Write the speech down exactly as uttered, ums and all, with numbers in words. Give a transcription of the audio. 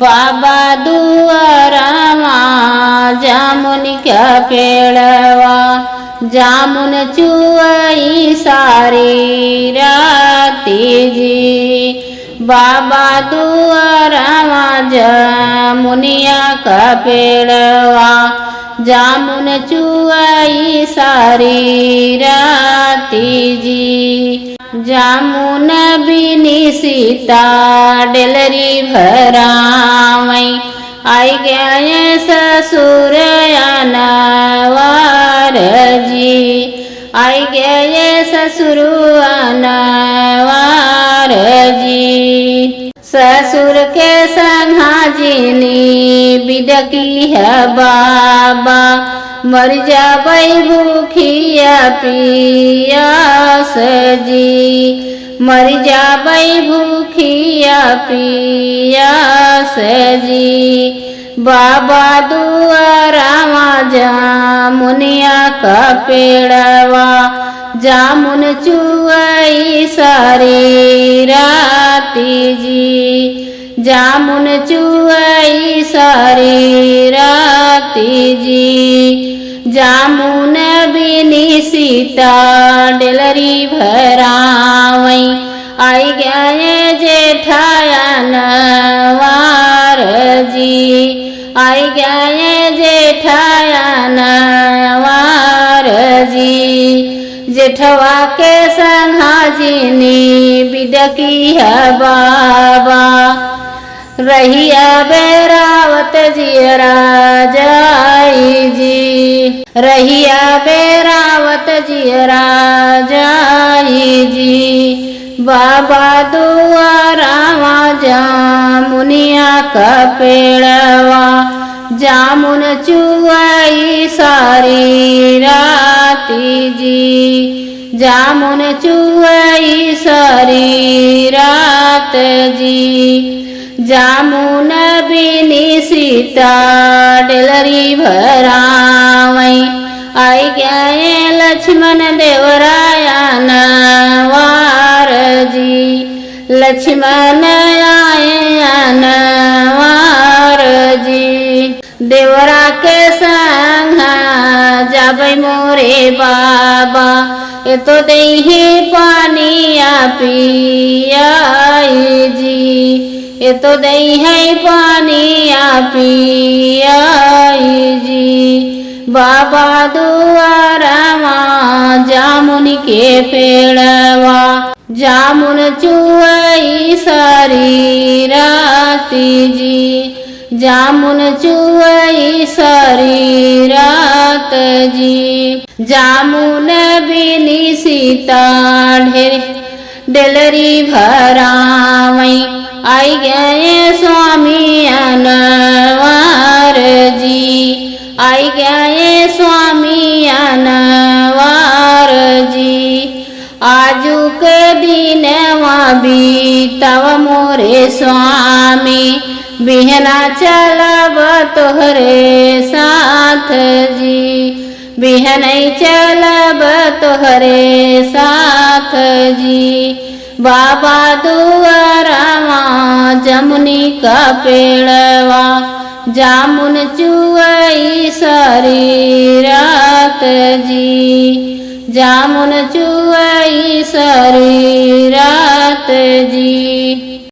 बाबा दुआरवा जामुन का पेड़वा, जामुन चुअई सारी राती जी। बाबा दुआरवा जामुनिया का पेड़वा, जामुन चुअई सारी राती जी। जामुन बिनी सीता डेलरी भरावई, आई गए ससुर अनवार जी, आई गए ससुर अनवार जी। ससुर के संघा जिनी बिदकी है बाबा, मर जाबै भूखिया पियास जी, मर जाबै भूखिया पियास जी। बाबा दुआरवा जामुनिया का पेड़वा, जामुन चुअई सारी राती जी, जामुन चुअई सारी राती जी। जामुन बिनी सीता डेलरी भरावई, आई गए जेठा अनवार जी, आई गए जेठा अनवार जी। जेठवा के संघा जिनी बिदकी है बाबा, रहिया बेरावत जियरा जाई जी, रहिया बेरावत जियरा जाई जी। बाबा दुआरवा जामुनिया का पेड़वा, जामुन चुअई सारी राती जी, जामुन चुअई सारी रात जी। जामुन बिनी सीता डेलरी भरावई, आई गए लक्ष्मण देवरा अनवार जी, लक्ष्मण आए अनवार जी। देवरा के संघा जाबै मोरे बाबा, ए तो देइहे पानिया पियाई जी, ए तो देइहे पानिया पियाई जी। बाबा दुआरवा जामुन के पेड़वा, जामुन चुअई सारी राती जी, जामुन चुअई सारी रात जी। जामुन बिनी सीता ढेर डेलरी भरावई, आई गए स्वामी अनवार जी, आई गए स्वामी अनवार जी। आजु के दिनवा बीतव मोरे स्वामी, बिहना चलब तोहरे साथ जी, बिहनै चलब तोहरे साथ जी। बाबा दुआरवा जामुनी का पेड़वा, जामुन चुअई सारी रात जी, जामुन चुअई सारी रात जी।